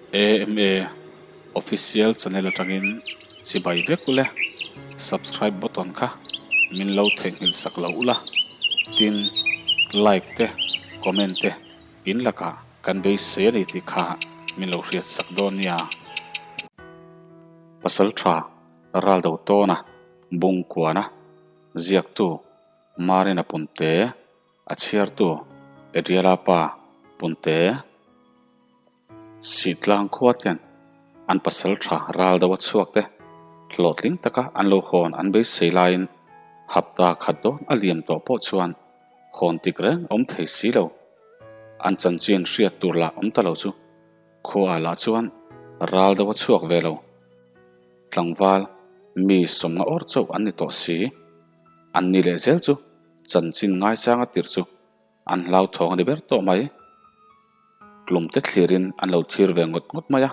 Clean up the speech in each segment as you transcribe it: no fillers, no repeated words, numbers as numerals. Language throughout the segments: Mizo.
AMA Official channel atangin chibai vek ule, subscribe button kha min lo theihnghilh sak lo ula, tin like te comment te in lakah kan beisei a ni tih kha min lo hriat sak dawn nia. Pasal tha ral do tawna bung kuana ziaktu Marina Punte a chhiartu Adriela pa Punte. Sihtlang khua ten an pasal tha ral deuh a chhuak te hlawhtling taka an lo hawn an beisei laiin hapta khat dawn a liam tawh pawh chuan hawn tik reng awm thei si lo. An chanchin hriat tur lah awm ta lo chu khua lah chuan ral deuh a chhuak ve lo. Tlangval mi sawmnga awr chauh an ni tawh si. An ni leh zel chu chanchin ngaichanga tirh chu An hlauthawng a ni ber tawh mai. Tlumte thlirin an lo thlir ve ngawt ngawt mai a.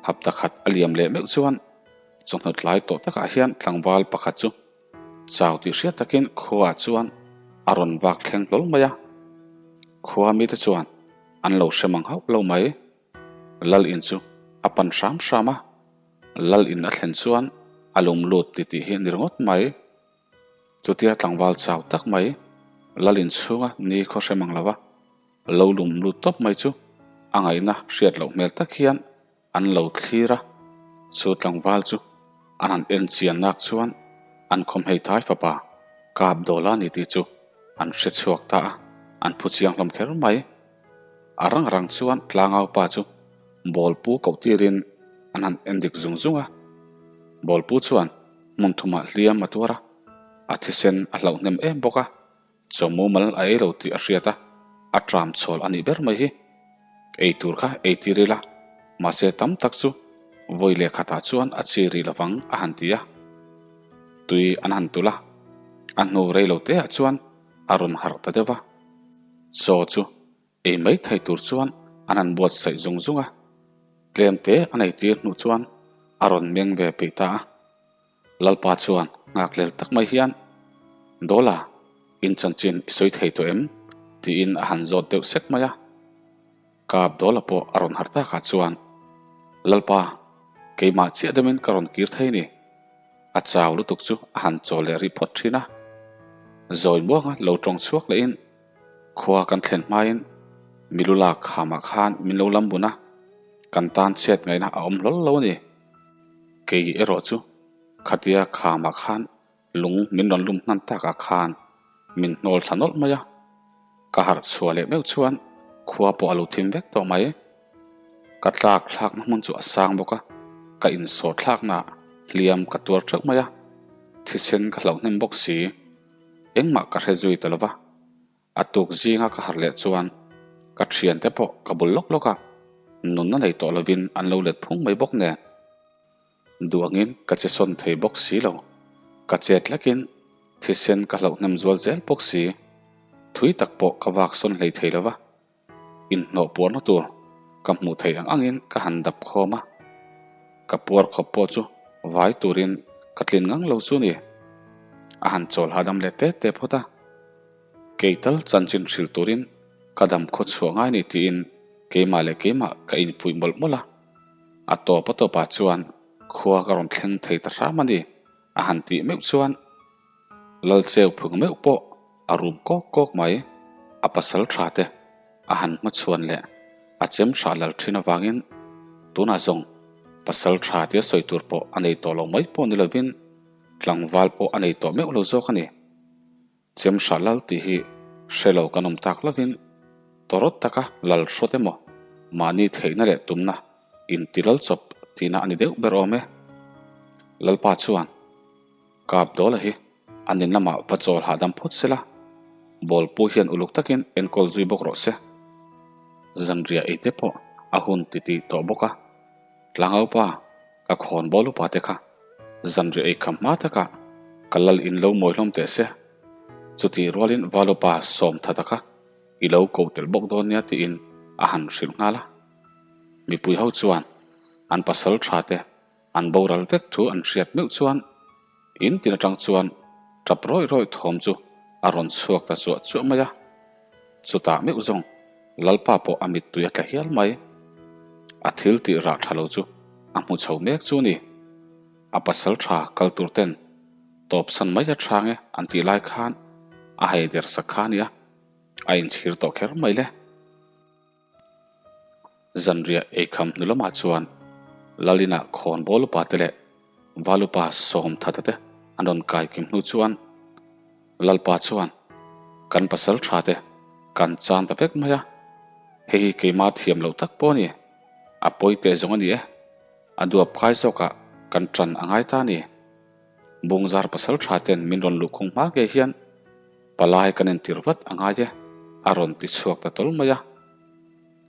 Hapta khat a liam leh meuh chuan chawhnu tlai tawh takah hian tlangval pakhat chu chau tih hriat takin khuaah chuan a rawn vak thleng hlawl mai a. Khua mite chuan an lo hre mang hauh lo mai. Lal in chu a pan hram hram a. Lal in a thlen chuan a lum lut ti tih hi a ni ringawt mai. Chutia tlangval chau tak mai, lal inchhunga ni khaw hre mang lova lo lum lut tawp mai chu a ngaihna hriat loh hmel tak hian an lo thlir a. Chu tlangval chu an han en chian nak chuan an khawmhei thai fapa kap dawla ni tih chu an hre chhuak ta a, an phu chiang hlawm kher mai. A rang rang chuan tlangaupa chu bawlpu koh tirin an han en dik zung zung a. Bawlpu chuan hmun thumah hliam a tuar a, a thisen a hlauh hnem em bawk a, chaw mumal a ei lo tih a hriat a, a tram chhawl a nih ber mai hi. Ei tur kha ei tir ila, mahse tam tak chu vawi leh khatah chuan a chi rih lovang a han ti a. Tui an han tulh a, a hnu rei lo teah chuan a rawn harh ta deuh va. Chaw chu Ei mai thei tur chuan an han buatsaih zung zung a, tlem te a nei tir hnuh chuan a rawn meng ve peih ta a. Lalpa chuan nghakhlel tak mai hian, Dawla, in chanchin i sawi thei tawh em? tiin a han zawt deuh sek mai a. Kap Dawla pawh a rawn harh takah chuan, Lalpa, keimah chiah deuhin ka rawn kir thei ni. A chau lutuk chu a han chawl leh rih phawt thin a. Zawi muanga lo tawng chhuak lehin, Khua kan thlen hmain milu lak khamah khan min lo lam bun a, kan tan chhiat ngaihna a awm hlawl lo a ni. Kei erawh chu khatia khamah khan lung min rawn lum hnan takah khan min hnawl thla nawlh mai a, ka harh chhuah leh meuh chuan khua pawh a lo thim vek tawh mai. Ka tlak thlakna hmun chu a sang bawk a, ka insawh thlaknaah hliam ka tuar teuh mai a, thisen ka hlauh hnem bawk si. Engmah ka hre zui ta lo va, a tuk zinga ka harh leh chuan ka thiante pawh ka bul lawk lawk a, nunna nei tawh lovin an lo let phung mai bawk nen. Duangin ka che sawn thei bawk si lo, ka chet hlekin thisen ka hlauh hnem zual zel bawk si, thui tak pawh ka vak sawn hlei thei lo va. Inhnawh puarna tur ka hmuh theih ang angin ka han dap khawm a, ka puar khawp pawh chu vai turin ka tlin ngang lo chu ni. A han chawl hahdam leh tep tep phawt a, kei tal chanchin hrilh turin ka dam khaw chhuah ngai ni tiin keimah leh keimah ka infuih mawlh mawlh a, a tawp a tawpah chuan khua ka rawn thleng thei ta hram a ni a han tih meuh chuan Lalcheu phung meuh pawh a rum kawk kawk mai. A pasal tha te a han hmachhuan leh a chem hrah lal thin avangin tunah zawng pasal tha tia sawi tur pawh a nei tawh lo mai pawh ni lovin tlangval pawh a nei tawh meuh lo zawk a ni. Chem hrah lal tih hi hre lo kan awm tak lovin tawrawt taka lal hrawt emaw mahni theihna leh tumna inti lal chawp tihna a ni deuh ber awm e. Lalpa chuan. Kap Dawla hi an in lamah va chawl hahdam phawt se la, ball pu hian uluk takin enkawl zui bawk rawh se. Zanriah ei te pawh a hun titi tawh bawk a, Tlangaupa ka khawn ball upa te kha zanriah ei kham hma takah ka lal in lo mawi hlawm teh se, chutih rualin Valupa sawm tha taka i lo ko tel bawk dawn nia tiin a han hrilh nghal a. Mipui ho chuan an pasal tha te An boral vek thu an hriat meuh chuan in tin atang chuan tap rawih rawih thawm chu a rawn chhuak ta chuah chuah mai a. Chutah meuh zawng Lalpa pawh a mittui a tla hial mai. A thil tih rah tha lo chu a hmu chho mek chu a ni. A pasal tha kal tur ten tawpsan mai a chang e an tih lai khan a hei der sak kha a nia, a inchhir tawh kher mai le. Zanriah eikham hnu lamah chuan Lalina khawnbawl upa te leh Val upa Sawmthata te an rawn kai kim hnu chuan Lalpa chuan kan pasal tha te kan chan ta vek mai a, hei hi keima thiam loh tak pawh a ni, a pawi teh zawng a ni e, a duap kai zawkah kan tan a ngai ta a ni. Bungzar pasal tha ten min rawn luhkhung hma ngei hian palai kan entir vat a ngai e, a rawn ti chhuak ta tawl mai a.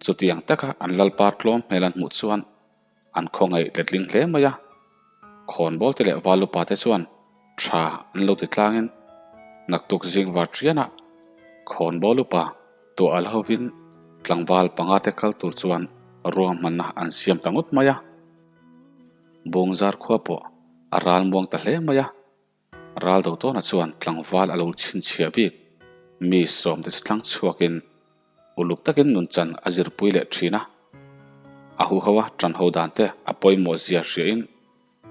Chutiang taka an Lalpa tlawm hmel an hmuh chuan an khawngaih letling hle mai a. Khawnbawl te leh Valupa te chuan tha an lo ti tlangin naktuk zing var ṭianah khawnbawl upa tuah al hovin tlangval panga te kal tur chuan ruahmanna an siam ta ngawt mai a. Bawngzar khua pawh a ral muang ta hle mai a. Ral Dotawna chuan tlangval a lo chhinchhiah bik mi sawmte chu tlang chhuakin uluk takin nunchan a zirpui leh thin a. A huho a tanho dante a pawimawh zia hriain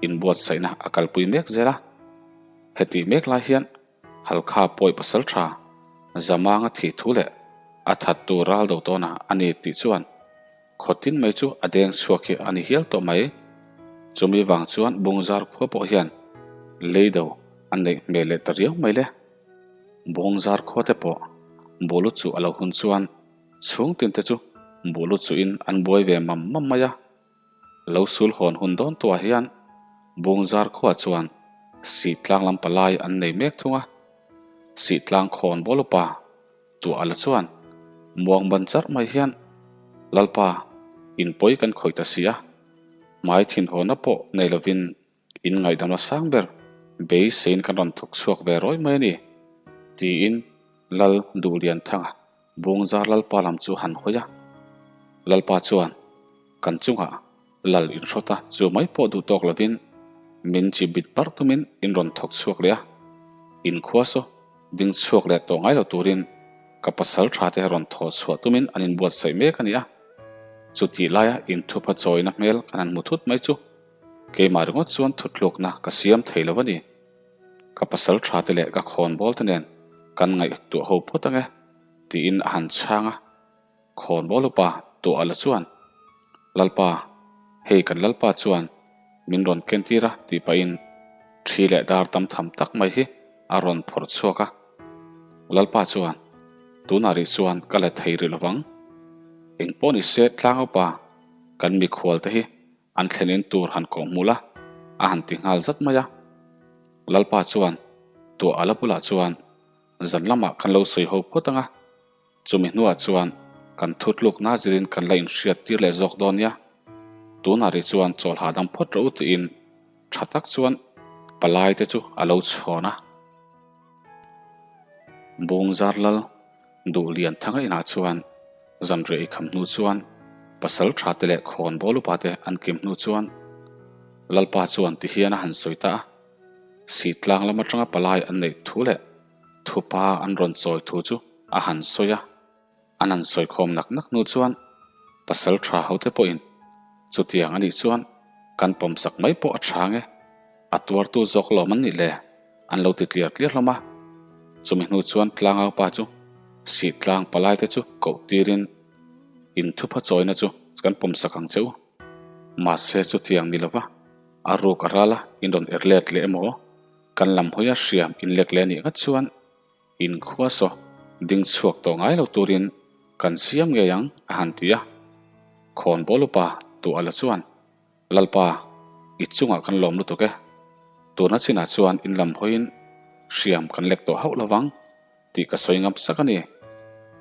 inbuatsaihna a kalpui mek zel a. Hetih mek lai hian Halkha pawi pasal tha Zamanga thih thu leh a thattu Ral Dotawna a ni tih chuan Khawtin mai chu a deng chhuak hi a ni hial tawh mai. Chumi vang chuan Bungzar khua pawh hian leido a neih hmel leh ta riau mai le. Bungzar khua te pawh Bulu chu a lo hun chuan chhung tin te chu Bulu chuin an buai ve mam mam mai a. Lo sul hawn hun dawn tuah hian Bungzar khua chuan Sihtlang lam palai an nei mek thung a. Sihtlang khawn bawlupa Tuah la chuan muang ban charh mai hian, Lalpa, in pawi kan khawih ta si a, hmai thinhawna pawh nei lovin in ngaihdamna sang ber beiseiin kan rawn thawk chhuak ve rawi mai a ni, tiin Lal Duhlianthanga Bungzar Lalpa lam chu han hawi a. Lalpa chuan, Kan chungah Lal inhrawt a, chu mai pawh duh tawk lovin min chi bit parh tumin in rawn thawk chhuak leh a, in khua saw ding chhuak leh tawh ngai lo turin ka pasal tha te rawn thaw chhuah tumin an inbuatsaih mek a ni a. Chutih laia inthupa chawina hmel kan han hmu thut mai chu keimah ringawt chuan thutlukna ka siam thei lo a ni. Ka pasal tha te leh ka khawnbawl te nen kan ngaihtuah ho phawt ange tiin a han chhang a. Khawnbawl upa tuah la chuan, Lalpa, hei kan Lalpa chuan min rawn kentir a tih pahin ṭhi leh dar tam tham tak mai hi a rawn phawrh chhuak a. Lalpa chuan, Tunah rih chuan ka la thei rih lovang. Eng pawh ni se tlang upa kan mikhual te hi an thlenin tur han kawh hmu la a han ti nghal zat mai a. Lalpa chuan tuah ala bulah chuan zan lamah kan lo sawi ho phawt ang a. Chumi hnuah chuan kan thutlukna zirin kan la inhriat tir leh zawk dawn nia. Tunah rih chuan chawl hahdam phawt rawh u tiin tha tak chuan palai te chu a lo chhawn a. Bungzar lal Duhlian Thanga inah chuan zanriah eikham hnu chuan pasal tha te leh khawnbawl upa te an kim hnu chuan Lalpa chuan tihian a han sawi ta a, Sihtlang lam atanga palai an neih thu leh Thupa an rawn chawi thu chu a han sawi a, an han sawi khawm nak nak hnu chuan pasal tha hote pawhin chutiang a nih chuan kan pawmsak mai pawh a tha nge, a tuartu zawk lawm an nih le an lo ti tliar tliar hlawm a. Chumi hnu chuan tlangaupa chu Sihtlang palaite chu koh tirin in thupha chawina chu kan pawmsak ang che u. Mahse chutiang ni lova a ruk a ral a in rawn er let leh emaw? Kan lam hawia hriam inlek leh anih ngat chuan in khua saw ding chhuak tawh ngai lo turin kan siam ngei ang a han ti a. Khawnbawl upa tuah la chuan, Lalpa, i chungah kan lawm lutuk e. Tuna chinah chuan in lam hawiin hriam kan lek tawh hauh lovang tih ka sawi ngam sak a ni.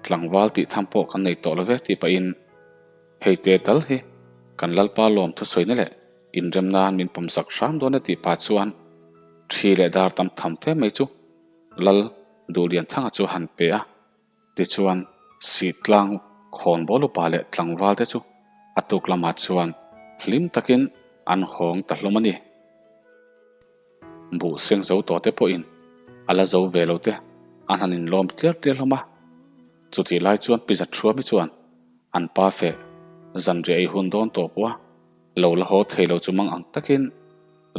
Tlangval tih tham pawh kan nei tawh lo ve tih pahin hei te tal hi kan Lalpa lawm thusawina leh Inrem nan min pawmsak hram dawn e tih pah chuan ṭhi leh dar tam tham fe mai chu Lal Duhlianthanga chu a han pe a. Tichuan, Sihtlang khawnbawl upa leh tlangval te chu a tuk lamah chuan hlim takin an hawng ta hlawm a ni. Buh seng zo tawh te pawhin a la zo ve lo te an han inlawm tliar tliar hlawm a. Chutih lai chuan Pi Zathuami chuan an pa feh. Zanriah ei hun dawn tawh pawh a lo la haw thei lo chu mang ang takin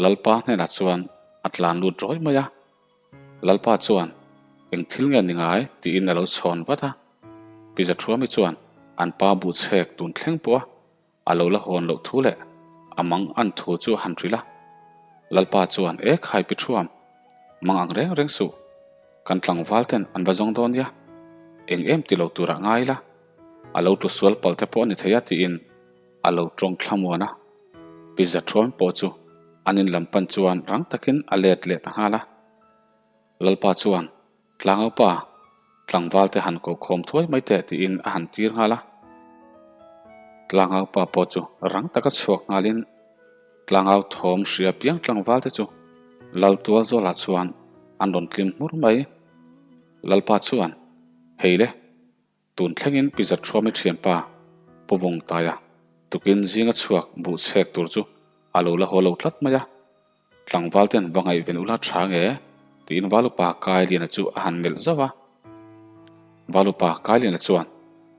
Lalpa hnenah chuan a tlan lut rawi mai a. Lalpa chuan, Eng thil nge ni ngai? tiin a lo chhawn vat a. Pi Zathuami chuan an pa buhchhek tun thleng pawh a a lo la hawn loh thu leh a mang an thu chu a han hrilh a. Lalpa chuan, E khai Pi Thuam, mang ang reng reng suh. Kan tlangval ten an va zawng dawn nia. Eng em ti lo turah ngai ila. A lo tlu sual pal te pawh a ni thei a tiin a lo tawng thlamuan a. Pi Zathuam pawh chu an in lam pan chuan rang takin a let leh ta nghal a. Lalpa chuan, Tlangaupa, tlangval te han ko khawm thuai mai teh tiin a han tir nghal a. Tlangaupa pawh chu rang taka chhuak nghalin tlangau thawm hria piang tlangval te chu Lal tual zawlah chuan an rawn tlim hmur mai. Lalpa chuan, Hei le, Tun thlengin Pi Zathuami thianpa Pu Vungtaia tukin zinga chhuak buh chhek tur chu a lo la haw lo tlat mai a. Tlangval ten va ngaihven ula tha nge? tiin Valupa Kailiana chu a han melh zauh a. Valupa Kailiana chuan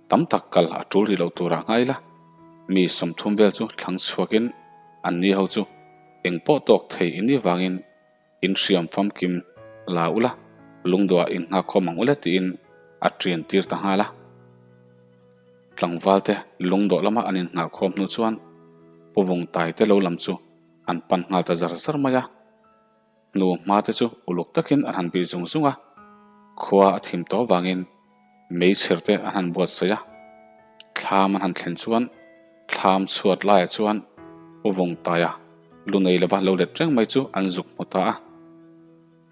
tam tak kal a tul rih loh turah nghai la, mi 30 vel chu thlang chhuakin anni ho chu engpawh tawk thei in ni vangin In hriam famkim la ula, lungduah in nghak khawm ang ule tiin a ṭian tir ta nghal a. Tlangval te lungdawh lama an in nghah khawm hnu chuan Pu Vungtai te lo lam chu an pan nghal ta zar zar mai a. Hnu hma te chu uluk takin an han bih zung zung a, khua a thim tawh vangin meichher te an han buatsaih a. Thlam an han thlen chuan Thlam chhuat laiah chuan Pu Vawngtaia lu nei lova lo let reng mai chu an zuk hmu ta a.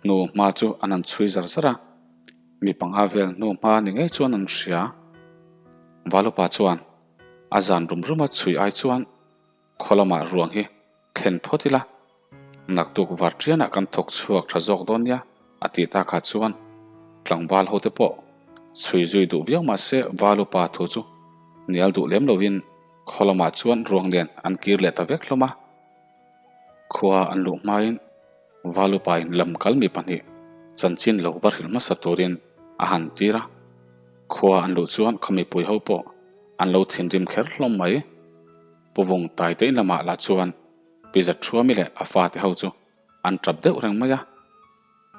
Hnu hma chu an han chhui zar zar a, mi panga vel hnu hma ni ngei chuan an hria. Valupa chuan a zan rum ruma chhui ai chuan khaw lamah ruang hi thlen phawt ila, naktuk varṭianah kan thawk chhuak ṭha zawk dawn nia a tih takah chuan tlangval hote pawh chhui zui duh viau mah se Valupa thu chu hnial duh lem lovin khaw lamah chuan ruang nen an kir leh ta vek hlawm a. Khua an luh hmain Valupain lam kal mi pahnih chanchin lo va hrilh hmasa turin a han tir a, khua an luh chuan khaw mipui ho pawh an lo thinrim kher hlawm mai. Pu Vung Taitein lamah lah chuan Pi Zathuami leh a fate ho chu an tap deuh reng mai a.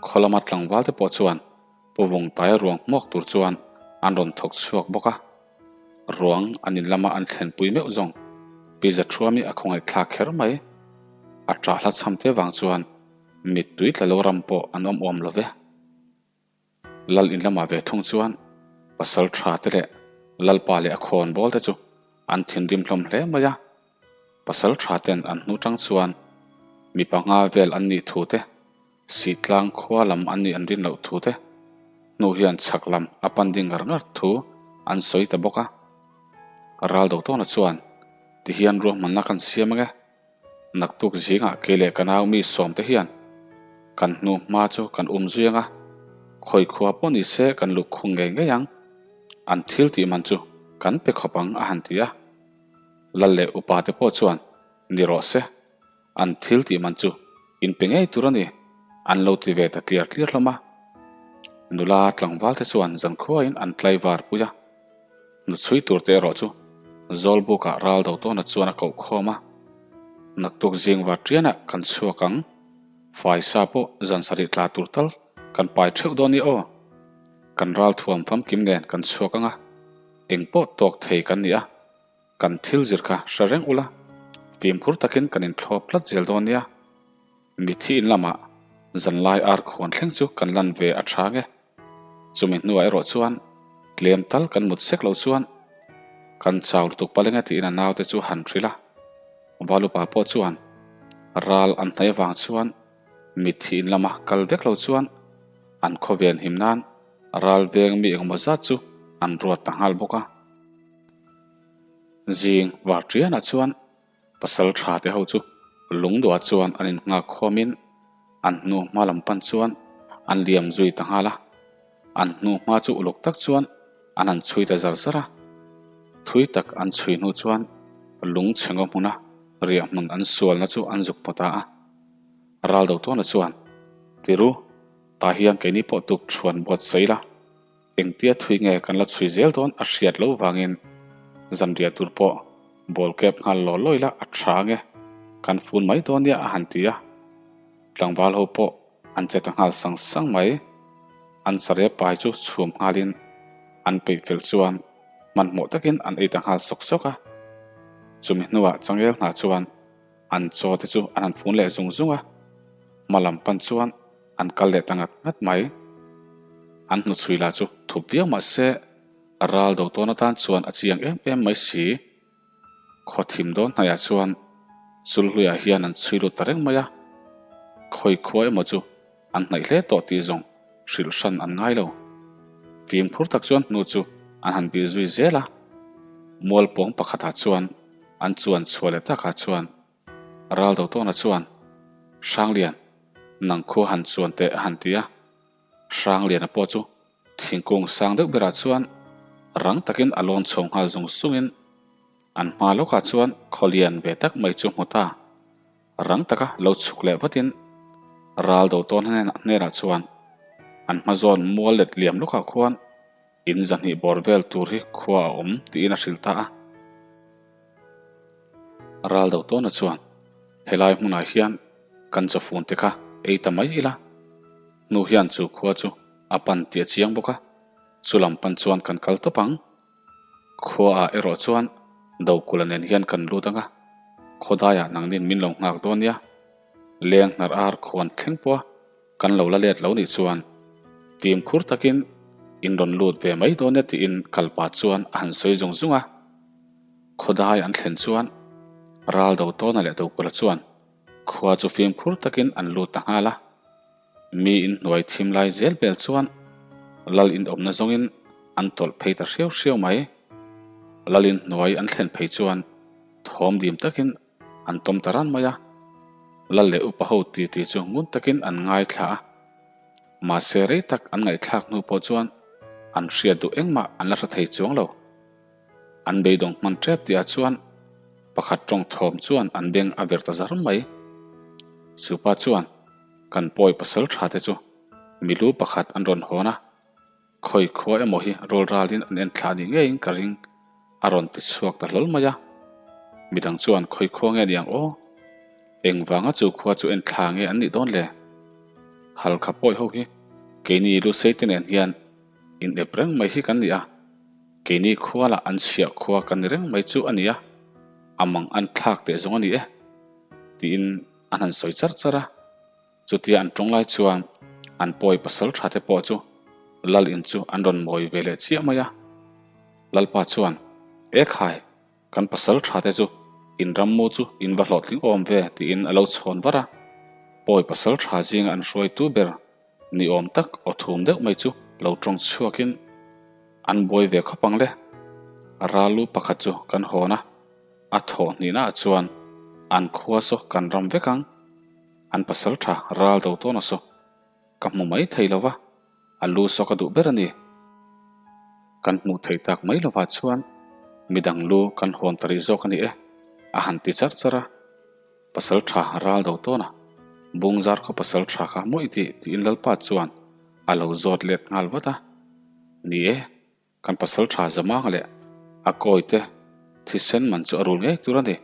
Khaw lama tlangval te pawh chuan Pu Vung Taia ruang hmuak tur chuan an rawn thawk chhuak bawk a. Ruang an in lama an thlenpui meuh zawng Pi Zathuami a khawngaih thlak kher mai. A ṭah hla chham te vang chuan mittui tla lo ram pawh an awm awm lo ve. Lal in lamah ve thung chuan pasal tha te leh Lalpa leh a khawn bawl te chu an thinrim hlawm hle mai a. Pasal tha ten an hnu tang chuan mi panga vel an nih thu te, Sihtlang khua lam an nih an rin loh thu te, hnu hian chhak lam a pan ding ngar ngar thu an sawi ta bawk a. Ral do tawna chuan tihian ruahmanna kan siam ange. Naktuk zingah kei leh ka nau mi sawmte hian kan hnu hma chu kan um zui ang a, khawi khua pawh ni se kan luh khung ngei ngei ang, an thil tih man chu kan pe khawp ang a han ti a. Lal leh upa te pawh chuan ni rawh se, an thil tih man chu in pe ngei tur a ni, an lo ti ve ta tliar tliar hlawm a. Nula tlangval te chuan zankhuain an tlaivar pui a. Hnuchhui tur te erawh chu Zawlbukah ral do tawna chuan a koh khawm a, Naktuk zing var ṭianah kan chhuak ang, Faisa pawh zan sarih tla tur tal kan pai ṭheuh dawn i aw. Kan ral thuam famkim nen kan chhuak ang a, eng pawh tawk thei kan ni a, kan thil zir kha hre reng ula, fimkhur takin kan inthlawp tlat zel dawn nia. Mithi in lamah zanlai ar khuan thleng chu kan lan ve a ṭha nge. Chumi hnuah erawh chuan tlem tal kan mut sek loh chuan kan chau lutuk paleng e tiin a naute chu han hrilh a. Valupa pawh chuan ral an hnaih avang chuan mitthi in lama kal vek lo chuan an khawven him nan ral veng mi engemaw zat chu an ruat ta nghal bawk a. Zing varṭianah chuan Pasal tha te ho chu lungduah chuan an innghak khawmin an hnu hma lam pan chuan an liam zui ta nghal a. An hnu hma chu uluk tak chuan an han chhui ta zar zar a. Thui tak an chhui hnu chuan lung chhe ngaw hmuna riah hmun an sualna chu an zuk hmu ta a. Raldotuana chuan, Tiru, tah hian keini pawh tuk thuan buatsaih ila. Engtia thui nge kan la chhui zel dawn a hriat loh vangin zanriah tur pawh Ball kep nghal law law ila a tha nge, kan fun mai dawn nia a han ti a. Tlangval ho pawh an che ta nghal sang sang mai. An chare pai chu chhum nghalin an peih fel chuan hmanhmawh takin an ei ta nghal sawk sawk a. Chumi hnuah changel hna chuan an chaw te chu an han fun leh zung zung a, hma lam pan chuan an kal leh ta ngat ngat mai. An hnuchhui lah chu thup viau mah se ral do tawn atan chuan a chiang em em mai si. Khaw thim dawn hnaiah chuan Chulhluiah hian an chhui lut ta reng mai a, khawi khua emaw chu an hnaih hle tawh tih zawng hrilh hran an ngai lo. Fimkhur tak chuan hnu chu an han bih zui zel a, mualpawng pakhatah chuan an chuan chhuah leh takah chuan Raldotawna chuan, Hranglian, nang khua han chuan teh a han ti a. Hrangliana pawh chu thingkung sang deuh berah chuan rang takin a lawn chho nghal zung zungin an hma lawkah chuan khawlian ve tak mai chu hmu ta. Rang taka lo chhuk leh vatin Raldotawna hnenah chuan an hma zawn mual let liam lawkah khuan In zahnih bawr vel tur hi khua a awm tiin a hrilh ta a. Ral do tawna chuan, Helai hmunah hian kan chawfun te kha ei ta mai ila. Hnu hian chu khua chu a pan tih a chiang bawk a, chu lam pan chuan kan kal tawp ang. Khuaah erawh chuan Dokula nen hian kan lut ang a, khawdaiah nangnin min lo nghak dawn nia. Leng hnar ar khuan thleng pawh a. Kan lo la let lo nih chuan fimkhur takin in rawn lut ve mai dawn e tiin kalpa chuan a han sawi zung zung a. Khawdai an thlen chuan ral do tawna leh Dokula chuan khua chu fimkhur takin an lut ta nghal a. Mi in hnuai thim lai zel bel chuan lal in awmna zawngin an tawlh phei ta hriau hriau mai. Lal in hnuai an thlen phei chuan thawm dim takin An tawm ta ran mai a, Lal leh upa ho ti ti chu ngun takin an ngaithla a. Mahse rei tak an ngaihthlak hnu pawh chuan an hriat duh engmah an la hre thei chuang lo. An beidawng hman tep tihah chuan pakhat tawng thawm chuan an beng a ver ta zar mai. Chupa chuan kan pawi pasal tha te chu milu pakhat an rawn hawn a. Khawi khua emaw hi rawl ralin an en thlah ni ngeiin ka ring, a rawn ti chhuak ta hlawl mai a. Midang chuan khawi khua nge ni ang aw? Engvanga chu khua chu en thla nge an nih dawn le? Halkha pawi ho hi keini Lusei te nen hian in ep reng mai hi kan ni a, keini khua lah an chhiah khua kan ni reng mai chu a ni a, a mang an thlak teh zawng a ni e, tiin an han sawi char char a. Chutia an tawng lai chuan an pawi pasal tha te pawh chu Lal in chu an rawn mawi ve leh chiah mai a. Lalpa chuan, E khai, kan pasal tha te chu in rammu chu in va hlawhtling awm ve tiin a lo chhawn var a. Pawi pasal tha zinga an hruaitu ber ni awm tak aw thum deuh mai chu lo tawng chhuakin an buai ve khawp ang le. Ralu pakhat chu kan hawn a, a thawh hnihnaah chuan an khua saw kan ram vek ang. An pasal tha ral do tawn a saw. Ka hmu mai thei lo va, a lu saw ka duh ber a ni. Kan hmuh theih tak mai lovah chuan midang lu kan hawn ta rih zawk a ni e, a han ti char char a. Pasal tha ral do tawn a, Bungzar khaw pasal tha kha maw i tih? tiin Lalpa chuan a lo zawt let nghal vat a. Ni e. Kan pasal tha Zamang leh a kawi te thisen man chu a rul ngei tur a ni,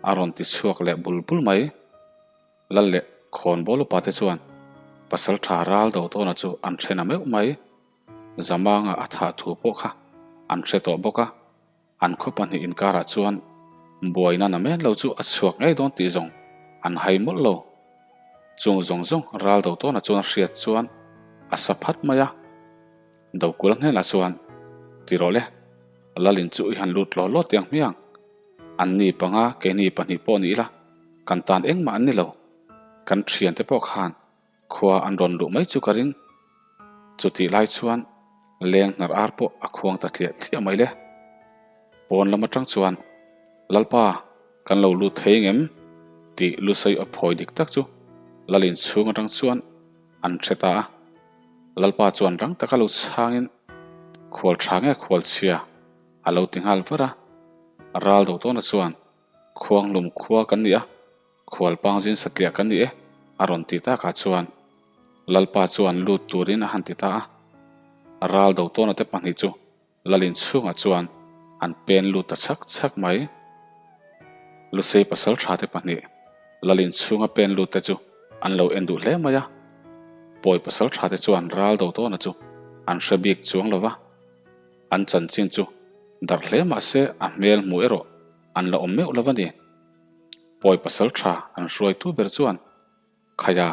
a rawn ti chhuak leh bul bul mai. Lal leh khawnbawl upa te chuan pasal tha ral do tawna chu an then a meuh mai. Zamanga a thah thu pawh kha an hre tawh bawk a, an khaw pahnih inkarah chuan buaina na men lo chu a chhuak ngei dawn tih zawng an hai mawlh lo. Chung zawng zawng ral do tawna chuan a hriat chuan a sa phat mai a. Dokula hnenah chuan, Ti rawh le, Lalin chu i han lut law law tiang hmiang. An ni panga keini pahnih pawh ni ila, kan tan engmah an ni lo. Kan thiante pawh khan khua an rawn luh mai chu ka ring. Chutih lai chuan leng hnar ar pawh a khuang ta tliah tliah mai le. Pawn lam atang chuan, Lalpa, kan lo lut thei ngem? tih Lusei aw phawi dik tak chu Lalin chhung atang chuan an hre ta a. Lalpa chuan rang taka lo chhangin, Khual tha nge khual chhia? a lo ti nghal var a. Ral do tawna chuan, Khuanghlum khua kan ni a, khual pangzin satliah kan ni e, a rawn ti takah chuan Lalpa chuan lut turin a han ti ta a. Ral do tawna te pahnih chu Lalin chhungah chuan an pen lut ta chhak chhak mai. Lusei pasalṭhate pahnih Lalin chhunga pen lutte chu an lo en duh hle mai a. Pawi pasalṭhate chuan ral do tawna chu an hre bik chuang lo va, an chanchin chu darh hle mah se a hmel hmuh erawh an la awm meuh lo va ni. Pawi pasalṭha an hruaitu ber chuan Khaia,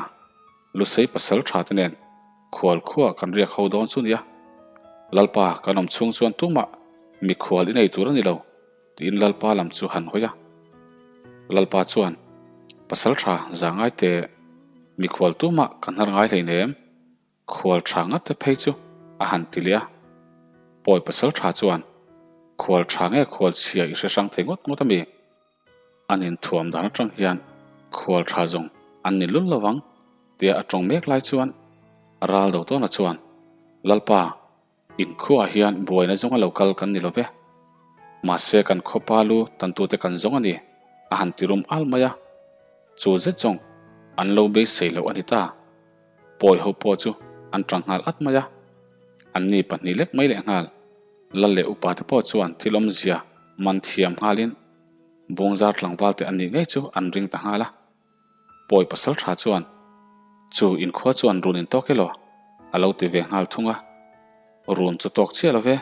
Lusei pasal tha te nen khual khuaa kan riak ho dawn chu nia. Lalpa kan awm chhung chuan tumah mikhual i nei tur a ni lo, tiin Lalpa lam chu han hawi a. Lalpa chuan, Pasal tha za ngai teh, mikhual tumah ka hnar ngai hleinem, khual tha ngat te phei chu a han ti leh a. Pawi pasal tha chuan, Khual tha nge khual chhia i hre hrang thei ngawt ngawt a mi? An inthuam dan atang hian khual tha zawng an ni lul lovang tia a tawng mek lai chuan ral do tawna chuan, Lalpa, inkhuaah hian buaina zawnga lo kal kan ni lo ve. Mahse kan khawpa lu tantute kan zawng a ni, a han ti rum al mai a. Chu zet zawng an lo beisei loh a ni ta. Pawi ho pawh chu an tang nghal at mai a. Anni pahnih lek mai lehnghal Lal leh upate pawh chuan thil awmzia man thiam nghalin Bungzar tlangval te an nih ngei chu an ring ta nghal a. Pawi pasal tha chuan, Chu inkhua chuan run in tawk elaw? a lo ti ve nghal thung a. Run chu tawk chiah lo ve,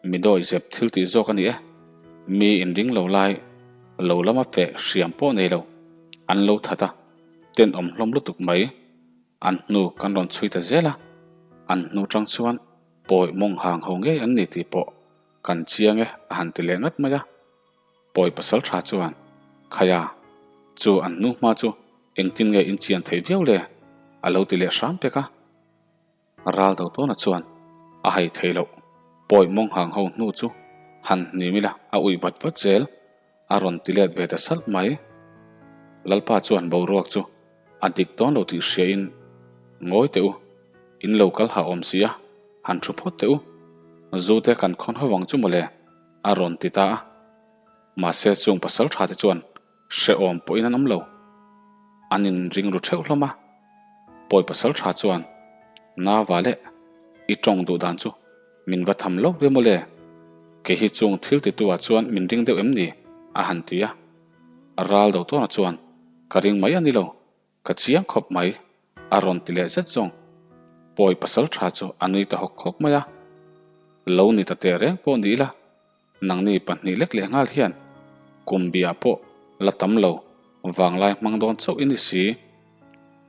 mi dawi zep thil tih zawk a ni e. Mi inring lo lai, lo lama feh hriam pawh nei lo, an lo that a, tenawm hlawm lutuk mai. An hnu kan rawn chhui ta zel a, an hnu tang chuan pawi mawng hang ho ngei an ni tih pawh kan chiang e a han ti leh ngat mai a. Pawi pasal tha chuan, Khaia, chu an hnu hma chu engtin nge in chian theih viau le? a lo ti leh hram pek a. Ral do tawna chuan a hai thei loh, pawi mawng hang ho hnu chu han hnim ila a uih vat vat zel. A rawn ti let ve ta salh mai. Lalpa chuan boruak chu a dik dawn lo tih hriain, Ngawi teh u, in lo kal ha awm si a, han thu phawt teh u. Zu te kan khawn ho vang chu mawle, a rawn ti ta a. Mahse chung pasal tha te chuan hrehawm pawhin an awm lo. An inring ru theuh hlawm a. Pawi pasal tha chuan, Nava leh, i tawng duh dan chu Min va tham lawk ve mawle, kei hi chung thil titu ah chuan min ring deuh em ni? a han ti a. Ral do tawna chuan, Ka ring mai a ni lo, ka chiang khawp mai, a rawn ti leh zet zawng. Pawi pasal tha chu a nui ta hawk hawk mai a. Lo ni ta teh reng pawh ni ila, nangni pahnih lek leh nghal hian kum biah pawh la tam lo, vanglai hmang dawn chauh i ni si.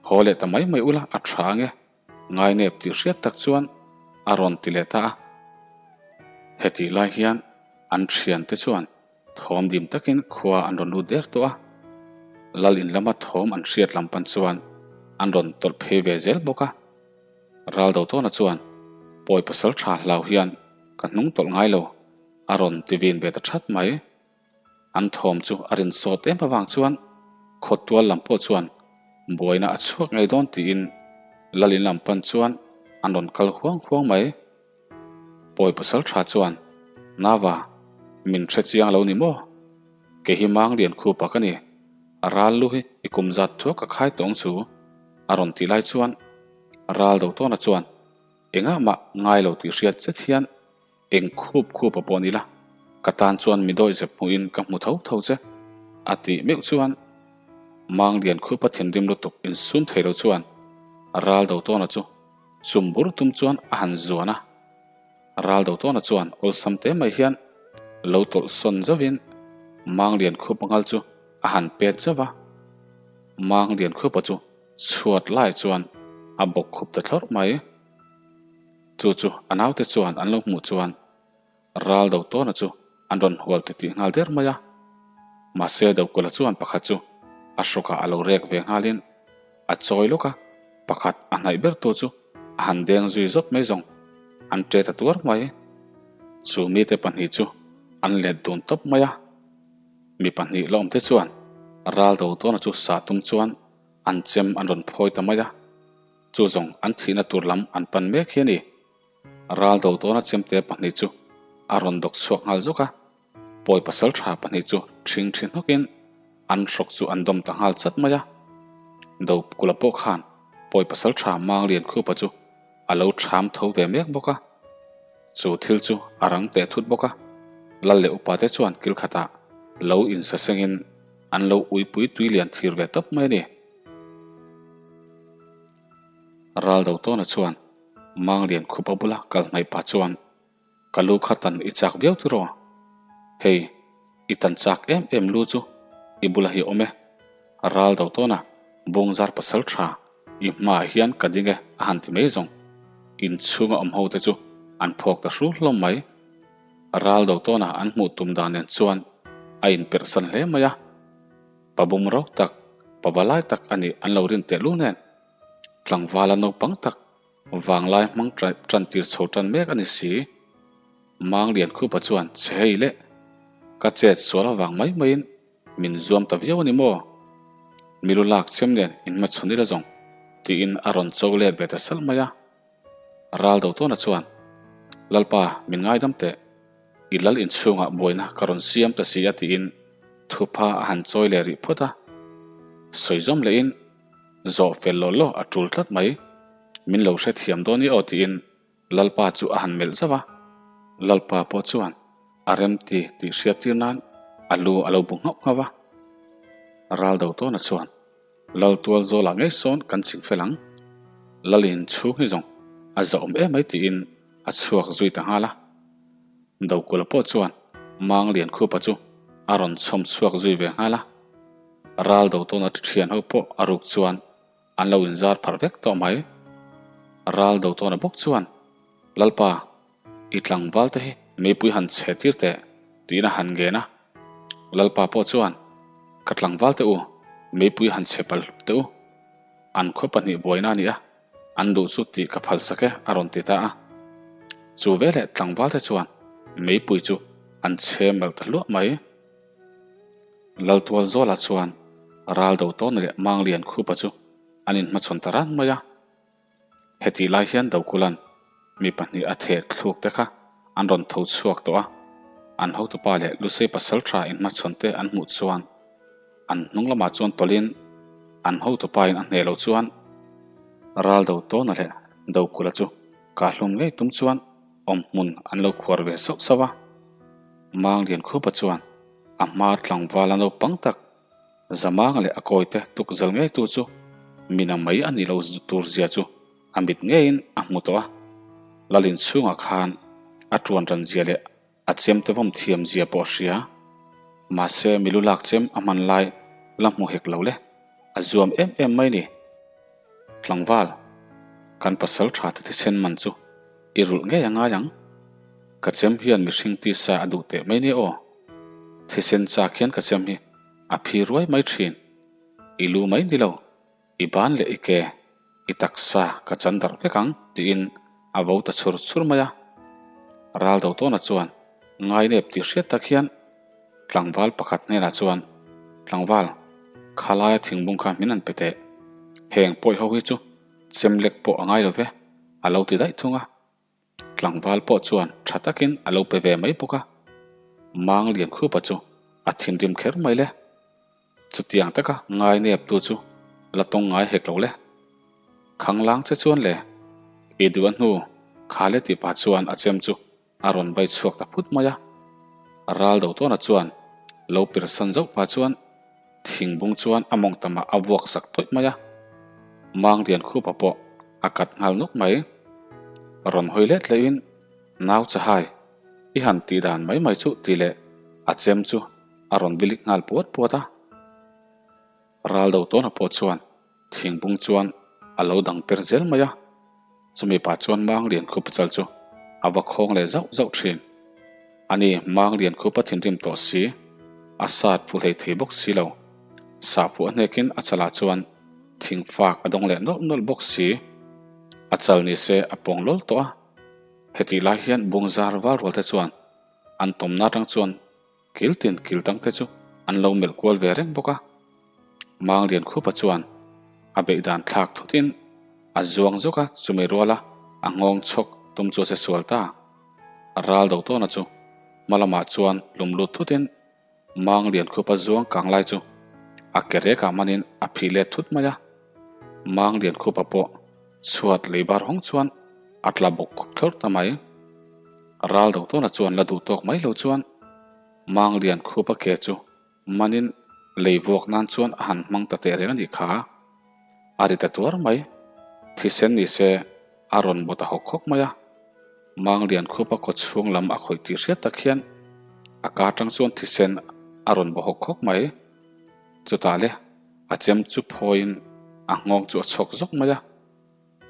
Haw leh ta mai mai ula a tha ange. Ngainep tih hriat tak chuan a rawn ti leh ta a. Hetih lai hian an thiante chuan thawm dim takin khua an rawn lut der tawh a. Lal in lama thawm an hriat lam pan chuan an rawn tawlh phei ve zel bawk a. Raldo tawna chuan pawi pasal tha hlau hian ka hnung tawlh ngai lo a rawn ti vin ve ta that mai. An thawm chu a rin sawt em avang chuan khawtual lam pawh chuan buaina a chhuak ngei dawn tiin Lalin lam pan chuan an rawn kal huang huang mai. Pawi pasal tha chuan, Nava, min hre chiang lo ni maw? Kei hi Manglian khupa ka ni, ral lu hi i kum zat thuak ka khai tawng chu a rawn tih lai chuan ral do tawna chuan engah mah ngai lo tih hriat zet hian Eng khup khup a pawh ni la, ka tan chuan mi dawi zep hmuhin ka hmu tho tho che, a tih meuh chuan Manglian khupa thinrim lutuk insum thei lo chuan ral do tawna chu chum bur tum chuan a han zuan a. Ral do tawna chuan awlsam te mai hian lo tawlh sawn zauhin Manglian khupa ngal chu a han pet zauh va. Manglian khupa chu chhuat lai chuan a bawk khup ta thlawrh mai. Chu chu a naute chuan an lo hmuh chuan ral do tawna chu an rawn hual ti tih nghal der mai a. Mahse Dokula chuan pakhat chu a hrawkah a lo rek ve nghalin a chawi lawk a, pakhat a hnaih ber tu chu a han deng zui zawt mai zawng an ṭe ta tuar mai. Chu mite pahnih chu an let dun tawp mai a. Mi pahnih la awmte chuan ral do tawna chu sah tum chuan an chem an rawn phawi ta mai a. Chu zawng an thihna tur lam an pan mek hi a ni. Ral do tawna chemte pahnih chu a rawn dawk chhuak nghal zuk a, pawi pasal tha pahnih chu ṭhing ṭhi hnawkin an hrawk chu an dawm ta nghal chat mai a. Dokula pawh khan pawi pasal tha Manglian Khupa chu a lo ṭham tho ve mek bawk a. Chu thil chu a rang teh thut bawk a, Lal leh upate chuan kil khatah lo insasengin. an lo uipui tui lian thlir ve tawp mai a ni. Raldo tawna chuan Manglian khupa bula kal hnaih pah chuan Ka lu kha tan i chak viau tiraw? Hei, i tan chak em em lu chu i bula hi awm e. Raldo tawna Bawngzar pasal tha i hmaah hian ka ding e a han ti mai zawng. Inchhunga awm ho te chu an phawk ta hru hlawm mai. Raldo tawna an hmuh tum dan nen chuan a inperhsan hle mai a. Pa bum rau tak, pa valai tak a nih an lo rin teh lu nen. Tlangvala naupang tak vanglai hmang tan tir chho tan mek a ni si. Manglian khupa chuan che hei leh ka chet sual avang mai maiin min zuam ta viau a ni maw? Milu lak chem nen inhmachhawn ila zawng tiin a rawn cho let ve ta salh mai a. Ral do tawna chuan, Lalpa, min ngaidam teh. I lal inchhungah buaina ka rawn siam ta si a tiin thupha a han chawi leh rih phawt a. Sawi zawm lehin, Zawh fel law law a tul tlat mai. Min lo hrethiam dawn i aw tiin Lalpa chu a han melh zauh a. Lalpa pawh chuan a remti tih hriat tir nan a lu a lo bu nghauh nghauh a. Ral do tawna chuan, Lal tual zawlah ngei sawn kan ching fel ang. Lal in chhung hi zawng a zahawm em mai tiin a chhuak zui ta nghal a. Dokula pawh chuan Manglian khupa chu a rawn chhawm chhuak zui ve nghal a. Ral do tawna thian ho pawh a ruk chuan an lo inzar pharh vek tawh mai. Ral do tawna bawk chuan, Lalpa, I tlangval te hi meipui han chhe tir teh tiin a han ngen a. Lalpa pawh chuan, Ka tlangval te u, meipui han chhe pal hlup teh u. An khaw pahnih buaina a ni a, an duh chu tih ka phal sak e a rawn ti ta a. Chu veleh tlangval te chuan meipui chu an chhe melh ta hluah mai. Laltual Zawla chuan Raldo Tawna leh Manglian Khupa chu an inhmachhawn ta ran mai a. Hetih lai hian Dokulan mi pahnih a theh thluk te kha an rawn tho chhuak tawh a, an hotupa leh Lusei pasal tha inhmachhawn te an hmuh chuan an hnung lamah chuan tawlhin an hotupa in a hneh loh chuan Raldo Tawna leh Dokula chu kahhlum ngei tum chuan awm hmun an lo khuar ve sauh sauh a. Manglian khupa chuan a hma tlangval a naupang tak Zamang leh a kawite tuk zal ngei tu chu mina mai a nih lo tur zia chu a mit ngeiin a hmu tawh a. Lalin chhungah khan a tuan ran zia leh a chem te vawm thiam zia pawh a hria. Mahse milu lak chem a hman lai la hmu hek lo le, a zuam em em mai ni. Tlangval, kan pasal tha te thisen man chu i rulh ngei a ngai ang. Ka chem hian mihring tisa a duh teh mai nia aw. Thisen chak hian ka chem hi a phi ruai mai thin. I lu mai ni lo, i ban leh i ke, i taksa ka chan darh vek ang tiin a vo ta chhur chhur mai a. Ral do tawna chuan ngainep tih hriat tak hian tlangval pakhat hnenah chuan, Tlangval, khalaia thingbung kha min han pe teh. Heng pawi ho hi chu chem lek pawh a ngai lo ve, a lo ti daih thung a. Tlangval pawh chuan tha takin a lo pe ve mai bawk a, Manglian khupa chu a thinrim kher mai le. Chutiang taka ngai neptu chu la tawng ngai hek lo le. Khanglang che chuan le, i duh a hnu kha le tih pah chuan a chem chu a rawn vai chhuak ta phut mai a. Ral do tawna chuan lo pirsan zauh pah chuan Thingbung chuan a mawng tamah a vuak sak tawih mai a, Manglian khupa pawh a kat nghal nawk mai. Rawn hawi let lehin, Nau Chahai, i han tih dan mai mai chuh tih leh a chem chu a rawn vilik nghal puat puat a. Ral do tawna pawh chuan Thingbung chuan a lo dang per zel mai a, chumi pah chuan Manglian khupa chal chu a va khawng leh zauh zauh thin. Ani Manglian khupa thinrim tawh si, a sat fuh hlei thei bawk si lo. Sah fuh a hnekin a chalah chuan thingfak a dawng leh nawlh nawlh bawk si. A chal ni se a pawng lawl tawh a. Hetih lai hian bungzar val rual te chuan an tawmna atang chuan Kil tin kil dang te chu an lo melh kual ve reng bawk a. Manglian khupa chuan a beih dan thlak thutin a zuang zawk a, chumi ruala a nghawng chhawk tum chu a che sual ta. Ral do tawna chu hma lamah chuan lum lut thutin Manglian khupa zuang kang lai chu a ke rekah manin a phih let thut mai a. Manglian khupa pawh chhuat lei bar hawng chuan a tla bawk khawp thlawr ta mai. Ral do tawna chuan la duh tawk mai lo chuan Manglian khupa ke chu manin Lei vuak nan chuan a han hmang ta teh reng a nih kha. A ri ta tuar mai. Thisen ni se a rawn baw ta hawk hawk mai a. Manglian khupa kaw chhung lam a khawih tih hriat tak hian a ka atang chuan thisen a rawn baw hawk hawk mai. Chutah le a chem chu phawiin a nghawng chu a chhawk zawk mai a.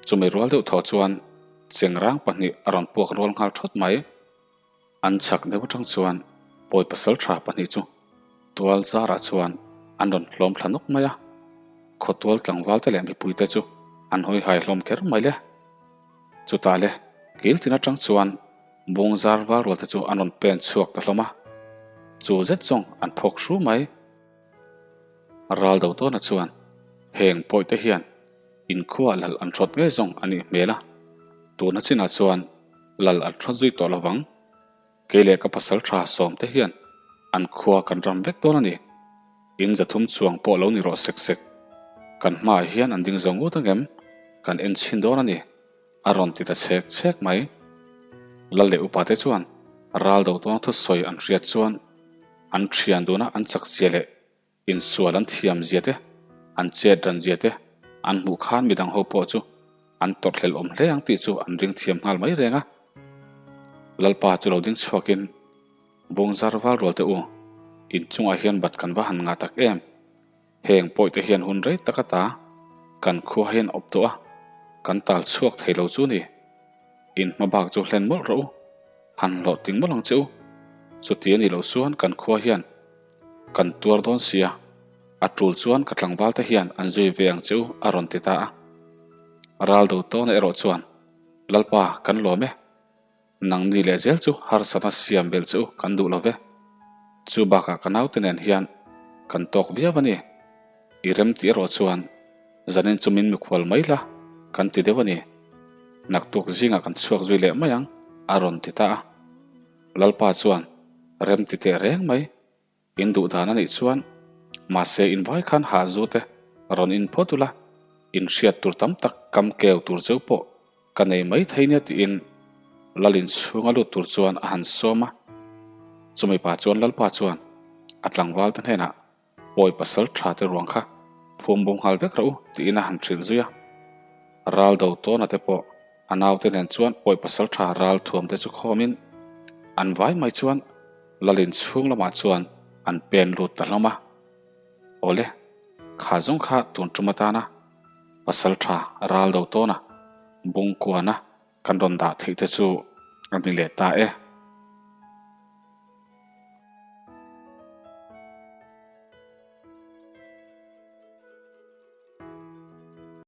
Chumi rual deuh thaw chuan chengrang pahnih a rawn puak rual nghal thawt mai. An chhak deuh atang chuan pawi pasal tha pahnih chu tual zarah chuan an rawn hlawm thla nawk mai a, khawtual tlangval te leh mipui te chu an hawi hai hlawm kher mai le. Chutah le kil tin atang chuan bung zar val rual te chu an rawn pen chhuak ta hlawm a, chu zet zawng an phawk hru mai. Ral do tawna chuan heng pawi te hian Inkhua lal an hrawt ngei zawng a nih hmel a, tuna chinah chuan lal an hrawt zui tawh lovang. Kei leh ka pasal tha sawmte hian an khua kan ram vek dawn a ni. In zathum chuang pawh lo ni rawh sek sek. Kan hmaah hian an ding zo ngut angem? Kan en chhin dawn a ni, a rawn ti ta chhek chhek mai. Lal leh upate chuan ral do tawn thusawi an hriat chuan an thian duna an chak zia leh Insual an thiam zia te, an chet ran zia te an hmuh khan midang ho pawh chu an tawrhhlelh awm hle ang tih chu an ring thiam nghal mai reng a. Lalpa chu lo ding chhuakin, Bungzar val rual te u, inchungah hian bat kan va han ngah tak em? Heng pawih te hian hun rei tak ata kan khua hian awp tawh a, kan tal chhuak thei lo chu ni. In hma bak chu hlen mawlh rawh u, han hlawh ting mawlh ang che u. Chuti a nih loh chuan kan khua hian Kan tuar dawn sia, a tul chuan ka tlangval te hian an zui ve ang che u a rawn ti ta a. Ral do tawna erawh chuan, Lalpa, kan lawm e. Nangni leh zel chu harsatna siam belh che u kan duh lo ve. Chu bakah ka naute nen hian kan tawk viau a ni. I rem tih erawh chuan zanin chu min mikhual mai la kan ti deuh a ni. Naktuk zingah kan chhuak zui leh mai ang a rawn ti ta a. Lalpa chuan rem ti teh reng mai. In duh dan a nih chuan mahse in vai khan hah zu te rawn in phawt ula, in hriat tur tam tak kam keu tur cheu pawh ka nei mai thei nia tiin Lal in chhunga lut tur chuan a han sawm a. Chumi pa chuan Lalpa chuan a tlangval te hnenah Pawi pasal tha te ruang kha phum bo nghal vek rawh u tiin a han hrilh zui a. Ral do tawna te pawh a naute nen chuan pawi pasal tha ral thuam te chu khawmin an vai mai chuan Lalin chhung lamah chuan an pen lut ta hlawm a. Awle, kha zawng kha tun tum atana pasal tha ral do tawna bungkuana kan rawn dah theih te chu a ni leh ta e.